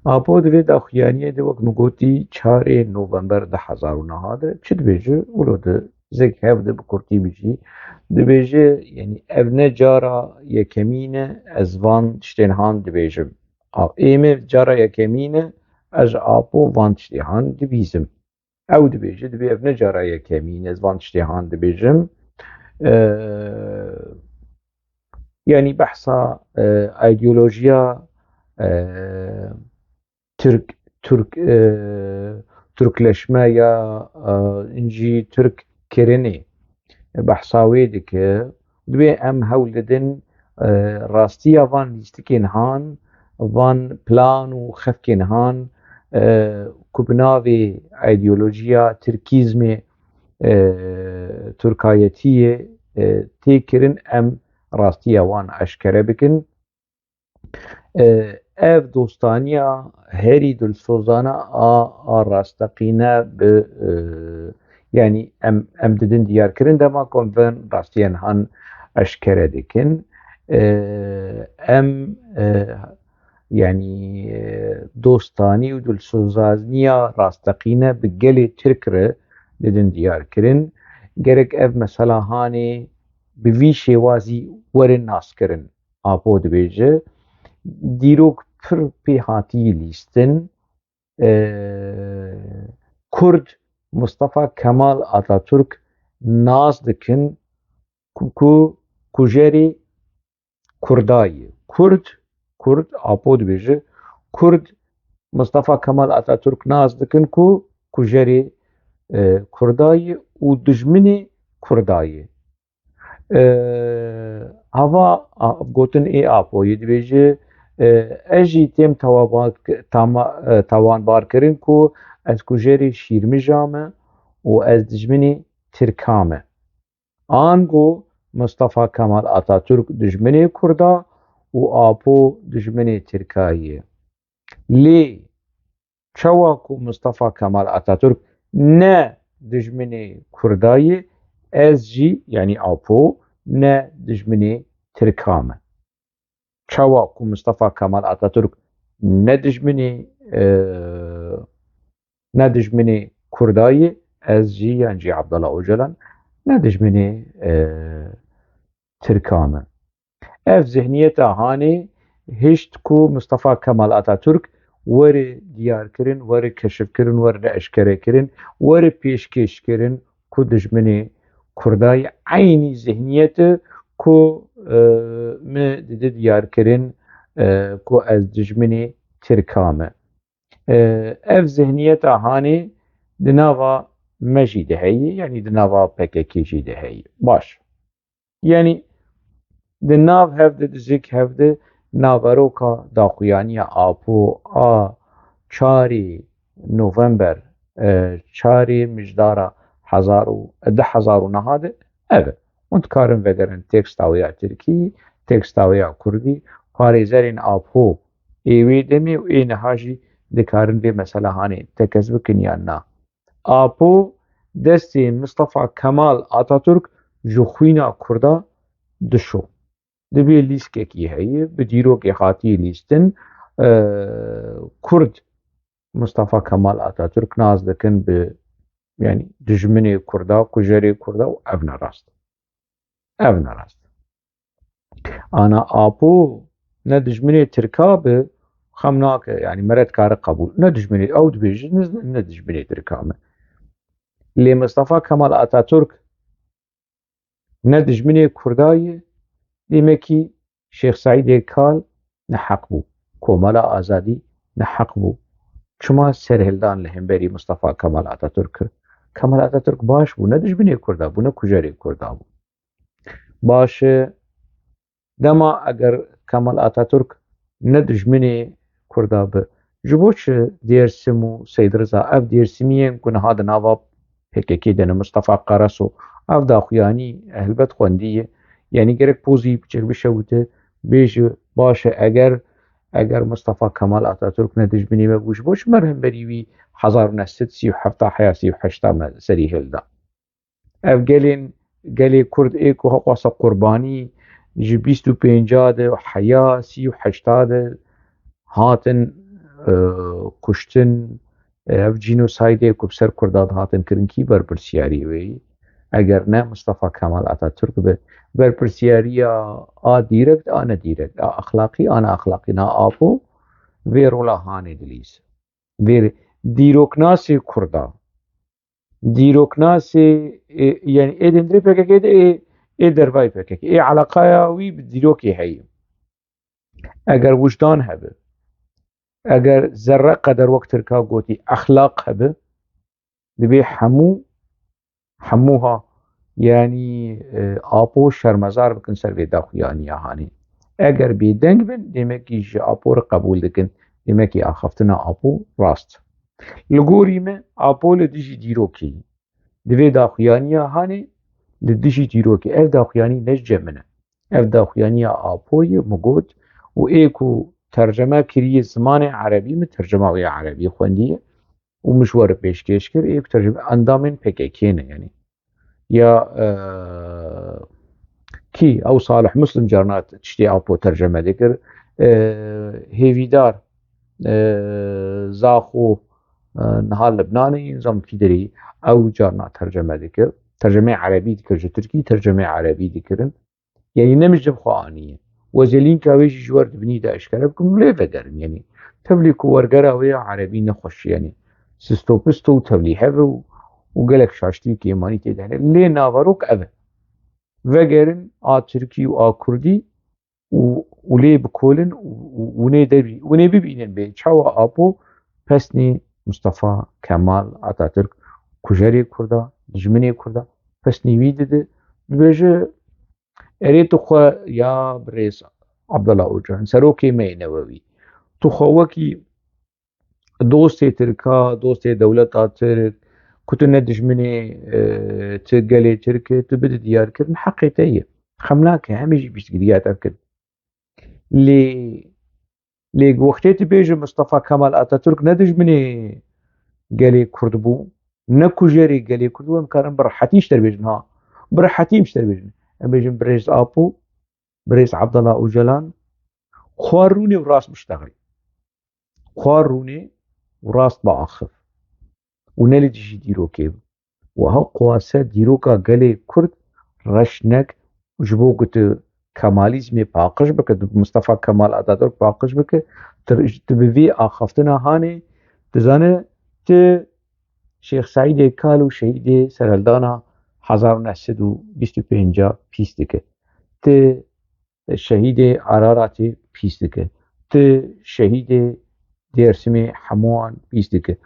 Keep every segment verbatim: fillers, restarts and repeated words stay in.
Apo di vê daxuyaniyê de, wek min gotî, çarê November du hezar û nehad e. Çi dibêje? Wilo di zêk hev de bi kurtî bijî. Dibêje, yanî ev ne cara yekemîn e ez van tiştên han dibêjim. A, ê me cara yekemîn e ez ji Apo van tiştê han dibîzim. Ew dibêje, dibê ev ne cara yekemîn ez van tiştê han dibêjim. Ee, yanî behsa, e, îdeolojiya, e, Tirk, Tirk, e, Tirkleşme ya, e, jî Tirk kirinê behsa wê dike. Dibê em hewl didin, e, rastiya van lîstikên han, van plan û xefkên han, e, ku bi navê îdeolojiya Tirkîzmê, e, Tirkayetiyê, e, tê kirin, em rastiya wan eşkere bikin. E, ev dostaniya herî dilsozane a, a rasteqîne bi, e, yanî em, em didin diyarkirin dema ku em vin rastiyên han eşkere dikin. E, em, e, yanî, e, dostanî û dilsozaniya rasteqîne bi gelê Tirk re didin diyarkirin. Gerek ev mesela hanê bi vî şêwazî werin naskirin. Apo dibêje, dîrok pir pê hatî lîstin, e, Kurd Mustafa Kemal Atatürk nas dikin ku, ku kujerê Kurda ye. Kurd, Kurd, Apo dibêje, Kurd Mustafa Kemal Atatürk nas dikin ku kujerê, e, Kurda ye û dijminê Kurda ye. E, hava, a, gotin ê Apoyê dibêje, e, ez jî têm tawabar-, tama-, e, tawanbarkirin ku ez kujerê Şîrmija me û ez dijminê Tirka me. Ango Mustafa Kemal Atatürk dijminê Kurda û Apo dijminê Tirka ye. Lê çawa ku Mustafa Kemal Atatürk ne dijminê Kurda ye, ez jî, yanî Apo, ne dijminê Tirka me. Çawa ku Mustafa Kemal Atatürk ne dijminê, e, ne dijminê Kurda ye, ez jî, yan jî Abdullah Ocalan, ne dijminê, e, Tirka me. Ev zihniyeta hanê hişt ku Mustafa Kemal Atatürk were diyarkirin, were keşifkirin, were eşkerekirin, were pêşkêşkirin ku dijminê Kurda ye. Eynî zihniyet e ku, e, me dide diyarkirin, e, ku ez dijminê Tirka me. E, ev zihniyeta hanê di nava me jî de heye, yanî di nava P K K jî de heye. Baş. Yanî di nav hev de, di zêk hev de naveroka daxuyaniya Apo a çarê November, e, çarê Mijdara hezar û, du hezar û nehad e, ev e. Hûn dikarin vegerin teksta wê ya tirkî, teksta wê ya kurdî, parêzerên Apo ê wê demê û ê niha jî dikarin vê mesela hanê tekez bikin yan na. Apo destê Mistefa Kemal Atatürk ji xwîna Kurda dişo. Dibê lîskekî heye, bi dîrokê hatiye lîstin, e, Kurd Mistefa Kemal Atatürk nas dikin bi, yanî, dijminê Kurda, kujerê Kurda û ev ne rast. Ev ne rast. Ana Apo ne dijminê Tirka bi, xem nake, yanî, mere dikare qebûl. Ne dijminê, ew dibêje, ne, ne dijminê Tirka me. Lê Mistefa Kemal Atatürk ne dijminê Kurda ye, demekî Şêx Seîdê Kal neheq bû. Komela Azadî neheq bû. Çima serhildan li hemberî Mistefa Kemal Atatürk kir? Kemal Atatürk baş bû, ne dijminê Kurda bû, ne kujerê Kurda bû. Baş e, dema eger Kemal Atatürk ne dijminê Kurda bi, ji bo çi Dêrsim û Seyd Riza, ev Dêrsimiyên ku niha di nava P K K de ne, Mistefa Karaso, ev daxuyanî helbet xwendiye. Yanî gerek pozî biçek bişewite, bêje, baş e, eger, eger Mistefa Kemal Atatürk ne dijminê me bû, ji bo çi me hemberî wî hezar û neh sed sî û heft heya sî û heşta me serî hilda? Ev gelên, gelê Kurd ê ku hewasa qurbanî ji bîst û pênca de, heya, sî û heşta de hatin, e, kuştin, e, ev cînosaydê ku bi ser Kurda dihatin kirin, kî berpirsiyarî wê yî? Eger ne Mustafa Kemal Atatürk bi, berpirsiyariya a direkt, a ne direkt, a exlaqî, a ne exlaqî, na Apo vê rola hanê dilîz. Vê dîroknasê Kurda, dîroknasê, e, yani ê dindirê P K K de, ê, ê dervayê P K K, ê eleqaya wî bi dîrokê heye. Eger wijdan hebe, eger zerre qeder wek Tirka gotî exlaq hebe, divê hemû, hemû ha, yani, e, Apo şermezar bikin ser vê daxuyaniya hanê. Eger bêdeng bin, demekî ji Apo re qebûl dikin, demekî axaftina Apo rast. Li gorî me, Apo li dijî dîrokê ye. Di vê daxuyaniya hanê, li dijî dîrokê. Ev daxuyanî ne ji cem min e. Ev daxuyaniya Apo ye, min got, û ê ku terceme kiriye zimanê erebî, min tercema wê erebî xwendiye û min ji we re pêşkêş kir, ê ku terceme endamên P K K ne, yani. Ya, e, kî? Ew Salih Muslim carna tiştê Apo terceme dikir. E, Hêvîdar, e, Zaxo, e, niha Libnanê, nizam kî derê, ew carna terceme dikir. Tercemeyê erebî dikir, ji tirkî tercemeyê erebî dikirin. Yani ne min ji cem xwe aniye. We zê lînka wê jî ji we re di binî de eşkere bikim, lê vegerin. Yani tevlî ku wergera wê ya erebî nexweş, yani sistopisto û tevlîhev e û, û gelek şaştî û kêmanî tê de hene. Lê naverok ev e. Vegerin a tirkî û a kurdî û, û lê bikolin û, û, û nê debî-, û nê bibînin bê çawa Apo pesnî Mustafa Kemal Atatürk, kujerê Kurda, dijminê Kurda, pesnî wî dide, dibêje, erê tu xwe ya birêz Abdullah Ocalan, serokê me yê newewî, tu xwe wekî dostê Tirka, dostê dewleta Tirk, ku tu ne dijminê, e, tu gelê Tirk e, tu bide diyarkirin, heqê te ye. Xem nake, em ê jî piştgiriya te bikin. Lê, lê wextê tu bêje Mustafa Kemal Atatürk ne dijminê gelê Kurd bû, ne kujerê gelê Kurd bû, em karin bi rehetî ji te re bêjin ha. Bi rehetî em ji te re bêjin. Em bêjin birêz Apo, birêz Abdullah Ocalan, xwar rûnê û rast biştexilî. Xwar rûnê û rast biaxiv. Û ne li dijî dîrokê bi. Wiha quwase dîroka gelê Kurd reş nek, ji bo ku tu Kemalîzmê paqij bike, tu Mustafa Kemal Atatürk paqij bike, tu, tu bi vî axaftina hanê, tu zane, tu Şêx Seîdê Kal û şehîdê serhildana hezar û neh sed û bîst û pênc pîs dike. Tu şehîdê Araratê pîs dike. Tu şehîdê Dêrsimê hemûyan pîs dike.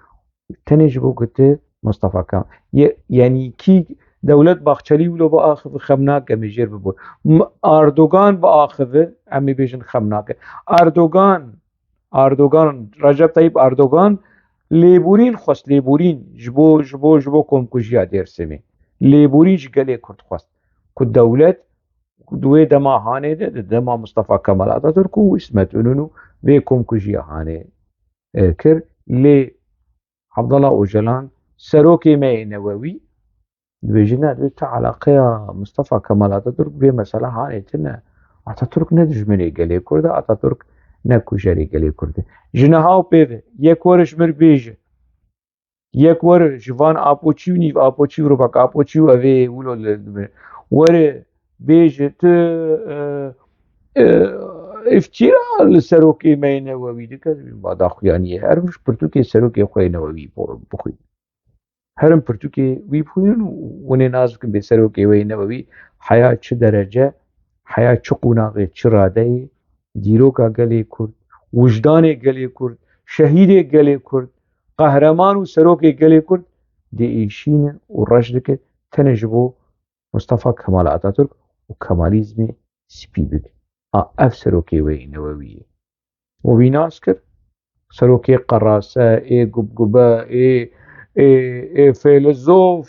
Tenê ji bo ku tu Mustafa Kemal. Ye-, yanî kî Dewlet Bahçelî wilo biaxive xem nake, em ê jêr bibûn. M-, Erdogan biaxive, em ê bêjin xem nake. Erdogan, Erdogan, Recep Tayyip Erdogan lêborîn xwest, lêborîn ji bo, ji bo, ji bo komkujiya Dêrsimê. Lêborîn ji gelê Kurd xwest. Ku dewlet di wê dema hanê de, di dema Mustafa Kemal Atatürk û Îsmet Înûn û vê komkujiya hanê, e, kir. Lê Abdullah Ocalan, serokê me yê newewî, dibêje ne, divê tu eleqeya Mustafa Kemal Atatürk vê mesela hanê tune. Atatürk ne dijminê gelê Kurd e, Atatürk ne kujerê gelê Kurd e. Ji niha û pê ve, yek were ji min re bêje, yek were ji van Apoçî û nîv Apoçî û ribak Apoçî û evê wilo li, li, were bêje tu, e, e, îftira li serokê me yê newewî dike, ba daxuyaniyê. Herin pirtûkê serokê xwe yê newewî bixwînin. Herin pirtûkê wî bixwînin û hûn ê nas bikin bê serokê we yê newewî heya çi derece, heya çi qonaxê, çi radeyê, dîroka gelê Kurd, wijdanê gelê Kurd, şehîdê gelê Kurd, qehreman û serokê gelê Kurd diêşînin û reş dike, tenê ji bo Mustafa Kemal Atatürk û Kemalîzmê spî bike. A, ev serokê we yê newewî ye. Û wî nas kir, serokê qerase, ê gubgube, ê, ê, ê feylezof,